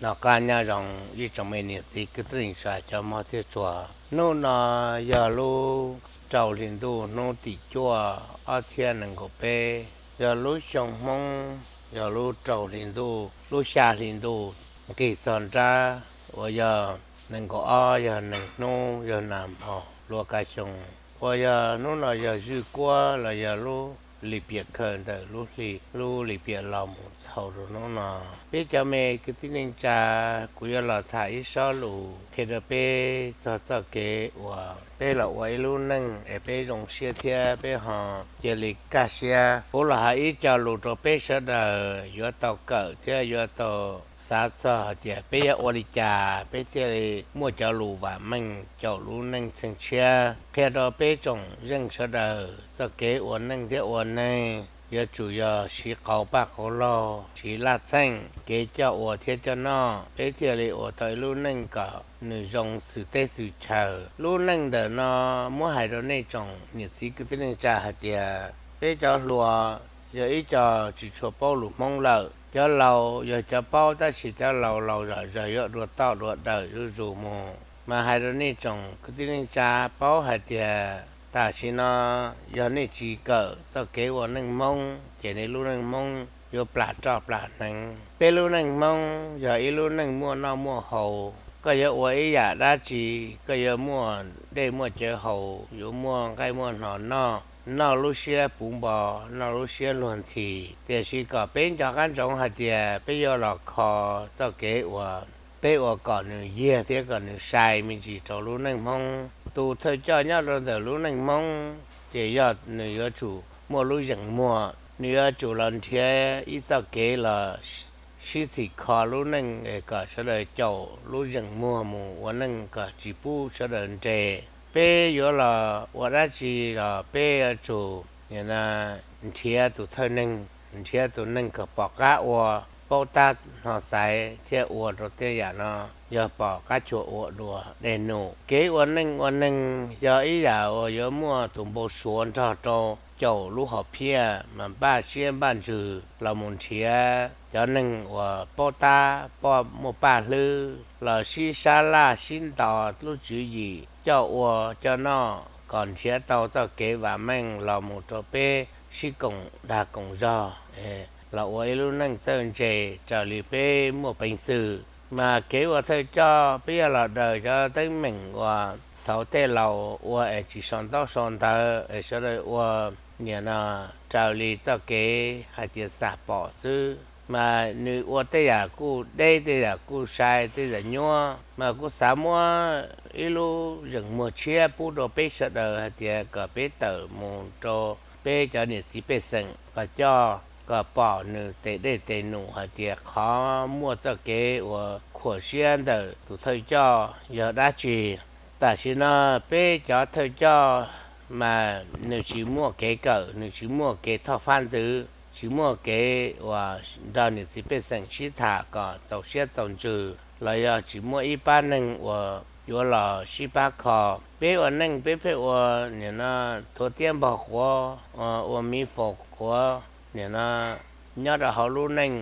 Noj qab nyob zoo ib tsoom me niam txiv kwv tij neej tsa cov mog thiab txhua. Hnub no yog lub rau hli ntuj hnub tim cuaj ob txhiab nees nkaum peb, yog lub xyoo Hmoob, yog lub rau hli ntuj, lub xya hli ntuj nqis txog nrab uas yog nees nkaum ob, yog nees hnub, yog nag hmo, lub kaj xyoo, uas yog hnub no yog zwj kuab los yog lub lim piam khaws ntawm lub hli, lub lim piam los mus txhaum rau hnub no. Peb cov me kwv tij neej tsa, kuv yuav los tham ib sob lus qhia rau peb txog txoj kev uas peb los ua ib lub neej es peb zoo siab thiab peb ho cia li kaj siab. Kuv los hais ib co lus rau peb sawv daws yuav tau kawm thiab yuav tau xav txog hais tias peb yuav ua li cas peb thiaj li muaj cov lus vam meej caum lub neej txheej tshiab, qhia rau peb tsoom zeej sawv daws txoj kev ua neej thiab ua neeg yuav tsum yog siv qauv paj qauv laug, siv laj txheej, kev coj ua thiab coj noj, peb thiaj li ua tau ib lub neej kom nws zoo xwm teb xwm chaw. Lub neej ntawm no muab hais rau nej tsoom niam txiv kwv tij neej tsa hais tias peb cov hluas yog ib co tsis tshua paub lus Hmoob lawm. Cov laus yog cov paub tab sis cov laus laus zom zaws yuav dua toj dua dawm zuj zus mus. Mas hais rau nej tsoom kwv tij neej tsa paub hais tias tam sim no yog nej tsis kawm txoj kev ua neej Hmoob ces nej lub neej Hmoob yuav plam roj plam hneev. Peb lub neej Hmoob yog ib lub neej muaj noj muaj haus. Koj yuav ua ib yam dab tsi, koj yuav muaj dej muaj cawv haus, yuav muaj nqaij muaj hno noj, noj lub siab puv npo, noj lub siab luag ntxhi. Tiam sis kom peb nco qab ntsoov hais tias peb yuav los kho txoj kev uas peb ua kom nws yiag thiab kom nws sai me ntsis rau lub neej Hmoob. Tus thawj coj nyob rau ntawm lub neej Hmoob ces yog nws yuav tsum muaj lub zeem muag, nws yuav tsum los nrhiav ib txoj kev los sib txhim kho lub neej es kom sawv daws caum lub zeem muag mus ua neej kom tsis pub sawv daws nres. Peb yuav los ua dab tsi los peb yuav tsum nrhiav tus thawj neeg, nrhiav tus neeg kom pom qab ua, paub tab hno xaiv thiab ua rau tej yam no yog pom qab chua ua dua dej num. Kev ua neej ua neeg yog ib yam uas yuav muaj tus npau suav nrog rau caum lub hom phiaj mas npaj siab npaj ntsws los mus nrhiav cov neeg uas paub tab, muaj paj hlwb los sib sab laj sib ntos lub tswv yim coj ua coj noj kom nrhiav tau txoj kev vam meej los mus rau peb sib koom dag koom zog los ua ib lub neej txawj ntse raws li peb muaj peev xwm. Mas kev ua thawj coj peb yuav los daws cov teeb meem uas thaum tej laus ua es tsis sau ntaub sau ntawv es sawv daws ua nim no raws li txoj kev hais tias xam pom xwb. Mas nws ua tej yam kuj deb tej yam kuj sai tej yam nyuaj, mas kuv xav muab ib lub zeem muag tshiab pub rau peb sawv daws hais tias kom peb tawm mus rau peb cov niam txiv pej xeem kom coj kom pom nws tes dej tes num hais tias qhov muaj txoj kev uas khuam siab ntawm tus thawj coj yog dab tsi. Tam sim no peb cov thawj coj mas nws tsis muaj kev kawm, nws tsis muaj kev thoj fab ntxwv, tsis muaj kev uas nrog niam txiv pej xeem sib tham kom txaus siab txaus ntsws los yog tsis muaj ib pab neeg uas yuav los sib pab kho. Peb ua neej peb pheej ua nim no thuav tiab npog quav, ua miv faus quav, nim no nyob rau hauv lub neej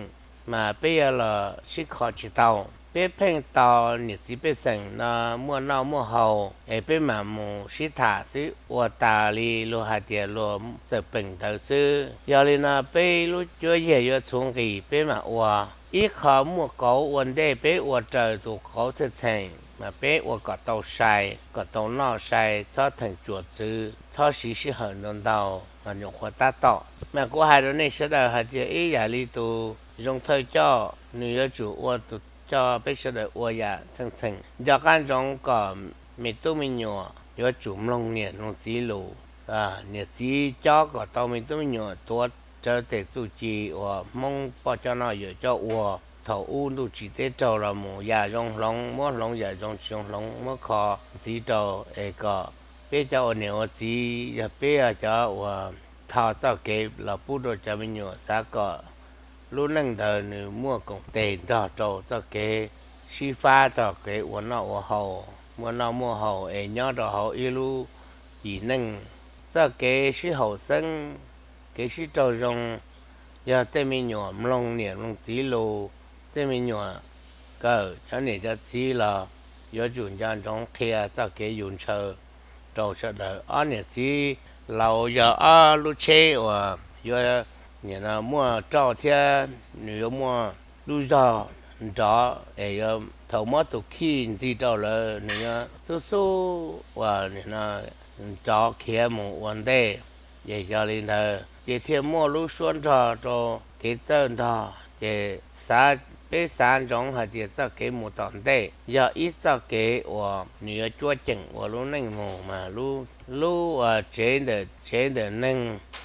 mas peb yuav los sib kho tsis tau. Peb pheej tos niam txiv pej xeem no muaj noj muaj haus es peb mam mus sib tham xwb, ua tas li luag hais tias luag txawm peem ntawd xwb. Yog li no peb lub cuab yig yuav txhuv nqis peb mam ua. Ib qho muaj kauv ua ntej peb ua raws tus kauv txheej txheem mas peb ua kom tau sai, kom tau noj sai, txhob theem cuam txwv, txhob siv sij hawm ntau ntau mas nyuam qhuav tab tom. Mas kuv hais rau nej sawv daws hais tias ib yam li tus zoo thawj coj nws yuav tsum ua tus coj peb sawv daws ua yam txheej txheem. Nco qab ntsoov kom me tub me nyuam yuav tsum mloog niam mloog txiv lus. Niam txiv cob kom tau me tub me nyuam tuav rawv tes txuj ci uas Hmoob poj coj noj yawm coj ua. Thaum ub ntuj tsim teb raug los mus yam zoo hloov muab hloov, yam zoo tsis zoo hloov muab kho ntxiv rau es kom peb cov ua niam ua txiv yog peb yog cov uas tho txoj kev los pub rau cov me nyuam xav kom lub neej ntawd nws muaj koom tes nrog rau txoj kev sib fab, txoj kev ua noj ua haus, muaj noj muaj haus es nyob rau hauv ib lub yim neej. Txoj kev sib haum xeeb, kev sib raug zoo, yog tej me nyuam mloog niam mloog txiv lus, tej me nyuam kawm, cov niam cov txiv los yuav tsum nco ntsoov qhia txoj kev yus ntshaw rau sawv daws. Ob niam txiv laus yog ob lub tsheb uas yuav muaj roj thiab nws yuav muaj lub zog nrov es yuav thaum muab tus khij ntxig rau lawm nws yuav xub xub uas nrov khiav mus ua ntej. Ces yog li ntawd ces thiaj muaj lub suab nrog rau kev txawj ntog. Ces peb xav ntsoov hais tias txoj kev mus tom ntej yog ib txoj kev uas nws yuav cuab ceem ua lub neej mus mas lub tsev ntawm tsev ntawm neeg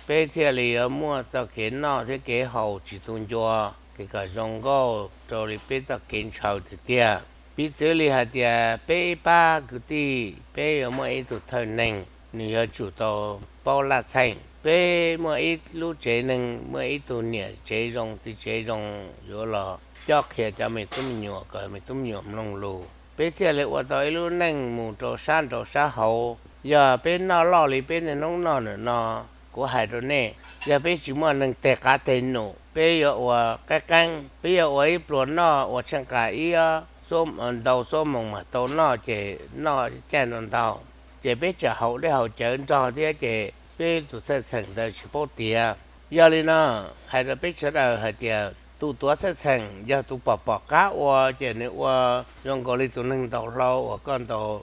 peb thiaj li yuav muaj txoj kev noj thiab kev haus tsis tu ncua, kev kom zoo nkauj rau li peb txoj kev ntshaw tiag tiag. Piv txwv li hais tias peb ib pab kwv tij peb yuav muaj ib tug thawj neeg, nws yuav tsum tau paub laj txheej. Peb muaj ib lub tsev neeg muaj ib tug niam tsev zoo txiv tsev zoo yuav los cob qhia cov me tub me nyuam kom me tub me nyuam mloog lus, peb thiaj li ua tau ib lub neej mus rau sab nraud sab hauv. Yog peb noj loj li peb niaj hnub noj ntawm no, kuv hais rau nej, yog peb tsis muaj neeg teg qab teg num peb yuav ua qeeb qeeb, peb yuav ua ib pluas noj ua tsheej qas ib ntau xuab moos mam tau noj ces noj caij ntau ntau, ces peb tseem haus dej haus cawv nrog thiab ces peb tus thawj txheem ntawd tsis paub tiav. Yog li no hais rau peb sawv daws hais tias tus tuav thawj txheem yog tus pom pom qab ua ces nws ua zoo nkaus li tus neeg ntaus hlau uas koj ntaus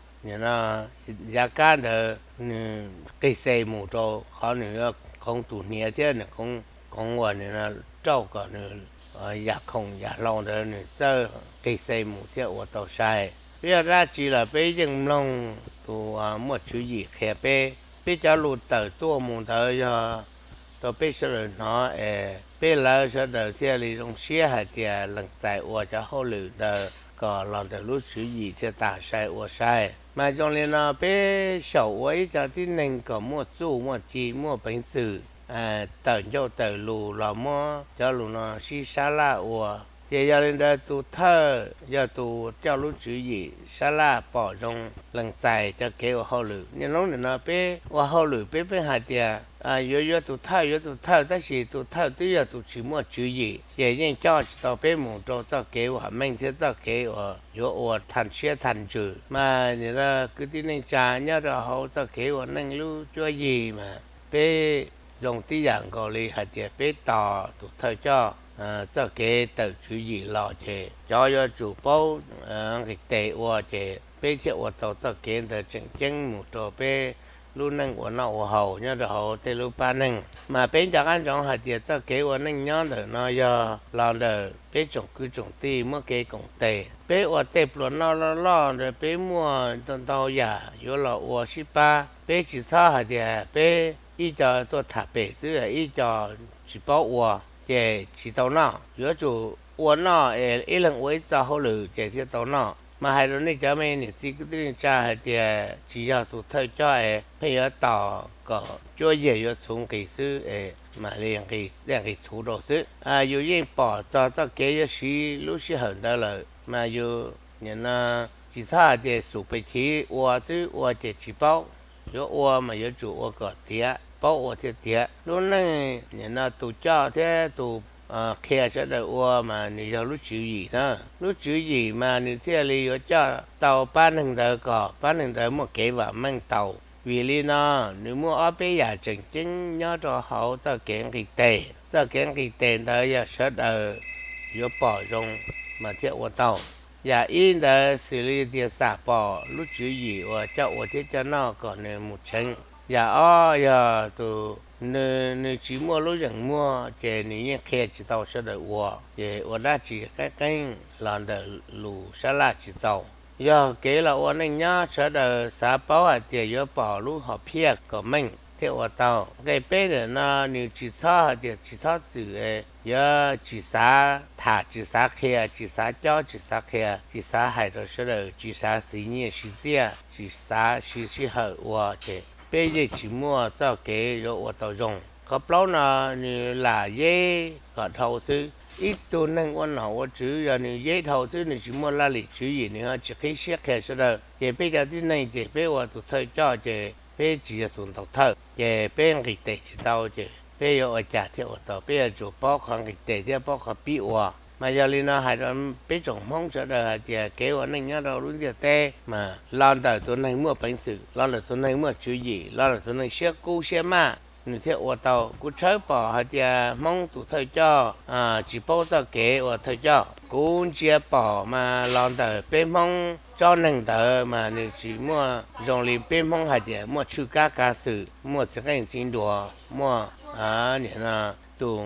yav kab ntawd nws qig xe mus rau qhov nws yuav khoov tus hniav thiab nws khoov uas rauj kom nws yam khoom yam hlau ntawd nws txawj qig xe mus thiab ua tau sai. Peb yog dab tsi los peb yeej mloog tus muaj tswv yim qhia peb. Peb cov lus tawm tuaj mus ntawd yog rau peb sawv daws hnov es peb lawv sawv daws thiaj li zoo siab hais tias lees txais ua cov hauj lwm ntawd kom los ntawm lub tswv yim thiaj tag sai ua sai. Mas zoo li no peb xyaum ua ib co tib neeg kom muaj txuj muaj ci muaj peev xwm tawm ncauj tawm lus los muab cov lus no sib sab laj ua. Ces yog li ntawd tus thawj yog tus coj lub tswv yim sab laj pom zoo lees txais cov kev ua hauj lwm. Niaj hnub nim no peb ua hauj lwm peb pheej hais tias yuav yuav tus thawj yuav tus thawj tab sis tus thawj twb yog tus tsis muaj tswv yim ces yeej coj tsis tau peb mus rau txoj kev vam meej thiab txoj kev uas yuav ua thaj siab thaj ntsws. Mas nim no kwv tij neej tsa nyob rau hauv txoj kev ua neej lub cuab yig mas peb zoo tib yam nkaus li hais tias peb tos tus thawj coj txoj kev tawm tswv yim los ces cov yuav tsum paub nqis tes ua ces peb thiaj ua tau txoj kev ntawd tseem ceeb mus rau peb lub neej ua noj ua haus nyob rau hauv tej lub pab neeg. Mas peb nco qab ntsoov hais tias txoj kev ua neej nyob ntawm no yog los ntawm peb tsoom kwv tsoom tij muab kev koom tes. Peb ua tej pluas noj loj loj ntawd peb muaj ntau ntau yam yuav los ua sib pab. Peb tsis txhob hais tias peb ib co tuaj tham pem xwb ib co tsis paub ua ces tsis tau noj. Yuav tsum ua noj es ib leeg ua ib txoj hauj lwm ces thiaj tau noj. Mas hais rau nej cov me niam txiv kwv tij neej tsa hais tias tsis yog tus thawj coj es pheej yuav tos kom cuab yig yuav txhuv nqis xwb es mam li nqis txhuv rau xwb. Yus yeej pom txog txoj kev yuav siv lub sij hawm ntawd lawm mas yus nim no tsis txhob hais tias xum pes chiv ua xwb ua ces tsis paub. Yuav ua mas yuav tsum ua kom tiav, paub ua thiaj tiav. Lub neej nim no tus coj thiab tus qhia sawv daws ua mas nws yog lub tswv yim na. Lub tswv yim mas nws thiaj li yuav coj tau pab neeg ntawd kom pab neeg ntawd muaj kev vam meej tau. Vim li no nws muaj ob peb yam tseem ceeb nyob rau hauv txoj kev nqis tes. Txoj kev nqis tes ntawd yog sawv daws yuav pom zoo mas thiaj ua tau. Yam ib ntawd xws li tias xam pom lub tswv yim uas coj ua thiab coj noj kom nws mus tseev. Yam ob yog tus nws tsis muaj lub zeem muag ces nws yeej qhia tsis tau sawv daws ua, ces ua dab tsi qeeb qeeb los ntawm lus sab laj tsis txaus. Yog kev los ua neej nyob sawv daws xav paub hais tias yuav pom lub hom phiaj kom meej thiaj ua tau. Nqe peb ntawm no nws tsis txhob hais tias tsis txhob txwm, yuav tsis xav tham tsis xav qhia tsis xav cob tsis xav qhia tsis xav hais rau sawv daws tsis xav siv nyiaj siv txiaj tsis xav siv sij hawm ua ces peb yeej tsis muaj txoj kev yuav ua tau zoo. Qhov plaub no nws lam yeb kom dhau xwb. Ib tug neeg ua nom ua tswv yog nws yeb dhau xwb nws tsis muaj laj lim tswv yim nws ho tsis qhib siab qhia sawv daws ces peb cov tib neeg ces peb ua tus thawj coj ces peb tsis yog tus ntaus thawj ces peb nqis tes tsis tau ces peb yuav ua cas thiaj ua tau. Peb yuav tsum paub qhov nqis tes thiab paub qhov pib ua. Mas yog li no hais rau peb tsoom Hmoob sawv daws hais tias kev ua neej nyob rau lub ntiaj teb mas los ntawm tus neeg muaj peev xwm, los ntawm tus neeg muaj tswv yim, los ntawm tus neeg siab kub siab maj, nws thiaj ua tau. Kuv tshawb pom hais tias Hmoob tus thawj coj tsis paub txoj kev ua thawj coj. Kuv ntsia pom mas los ntawm peb Hmoob tsob neeg ntawd mas nws tsis muaj zoo li peb Hmoob hais tias muaj tshwj kab kav xwm, muaj txiv qeej txiv nruas, muaj tus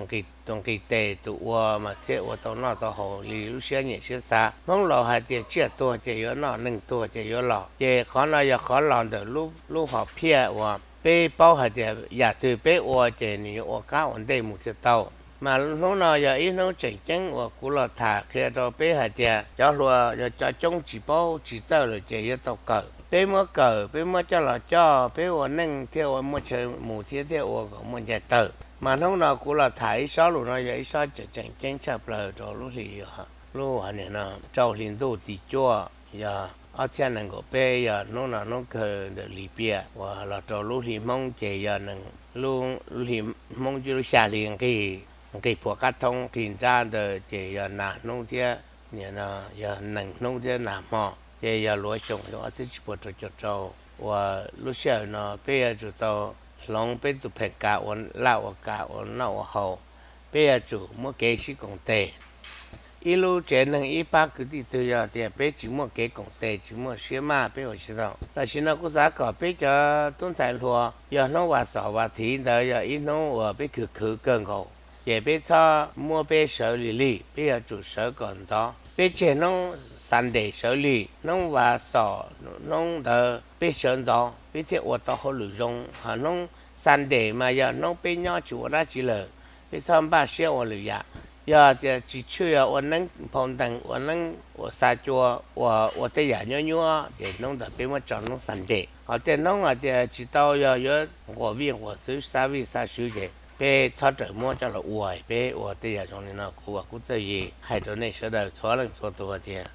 nqis tes tus ua mas thiaj ua tau noj tau haus li lub siab nyiam siab xav. Hmoob laus hais tias tsiaj tuag ces yuav noj, neeg tuag ces yuav los. Ces qhov no yog qhov los ntawm lub hom phiaj uas peb paub hais tias yam twg peb ua ces nws yuav ua qab ua ntej mus thiaj tau. Mas hnub no yog ib hnub tseem ceeb uas kuv los tham qhia rau peb hais tias cov hluas yog cov coob tsis paub tsis txawj lawm ces yuav tau kawm. Peb muab kawm, peb muab coj los coj, peb ua neej thiaj ua muaj chaw mus thiab thiaj ua kom muaj ncaig tawg. Mas hnub no kuv los tham ib sob lus no yog ib sob tseem ceeb tshaj plaws rau lub hli, lub rau hli ntuj tim cuaj, yog ob txhiab nees nkaum peb, yog hnub no hnub kawg ntawm lig piam uas los rau lub hli Hmoob ces yog lub hli Hmoob lub xya hli nqig, nqig puag qab thoob nqig nrab ntawd ces yog nas hnub thiab, yog nees hnub thiab nas hmo, ces yog luav xyoo ob txhiab tsib puas rau caum rau. Uas lub sij hawm no peb yuav tsum tau hloov peb tus pheem kav ua laj ua kam ua noj ua haus, peb yuav tsum muab kev sib koom tes. Ib lub tsev neeg ib pab kwv tij twg yog tias peb tsis muaj kev koom tes tsis muaj siab maj peb ua tsis tau. Tam sim no kuv xav kom peb cov tub ntxhais hluas yog hnub vas xom vas thiv ntawd yog ib hnub uas peb khwv khwv kawg nkaus, ces peb txhob muab peb sawv lig lig, peb yuav tsum sawv kom ntxov. Peb tseg hnub Sunday sawv lig, hnub vas xom hnub ntawd peb sawv ntxov peb thiaj ua tau hauj lwm zoo. Ho hnub Sunday mas yog hnub peb nyob tsis ua dab tsi lawm, peb txhob npaj siab ua lwm yam. Yog tias tsis tshwj yog ua neeb phau ntees, ua neeb ua xa cua, ua ua tej yam nyuab nyuab ces hnub ntawd peb muab tso hnub Sunday. Ho tej hnub hais tias tsis tau yog yuav nquas vij nquas xwb xa vij xa sw ces peb txhob rawm muab coj los ua, peb ua tej yam zoo li no. Kuv Vam Kub Txawj Yig hais rau nej sawv daws txhua leej txhua tus tias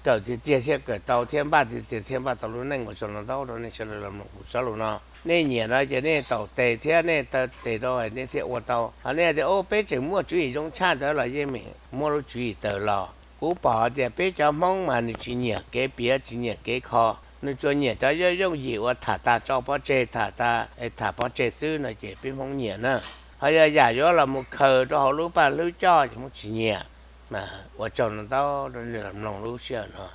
kawm tiag tiag thiaj kawm tau thiab npaj tiag tiag thiaj npaj tau lub neej. Ua tsaug ntau ntau rau nej sawv daws los mloog kuv sob lus no. Nej nyiam no ces nej taum tes thiab nej taw tes rau nej thiaj ua tau. Ho nej tias, Au, peb tseem muaj tswv yim zoo tshaj ntawd los yeej meem muaj lub tswv yim tawm los. Kuv pom tias peb cov Hmoob mas nws tsis nyiam kev piav tsis nyiam kev kho, nws tsuas nyiam cov yooj yooj yim uas tham tas tso pov tseg, tham tas tham pov tseg xwb no ces peb Hmoob nyiam na. Ho yog yam yuav los mus khaws rau hauv lub paj hlwb coj ces Hmoob tsis nyiam. Mas ua tsaug ntau ntau rau nej los mloog lub sij hawm no.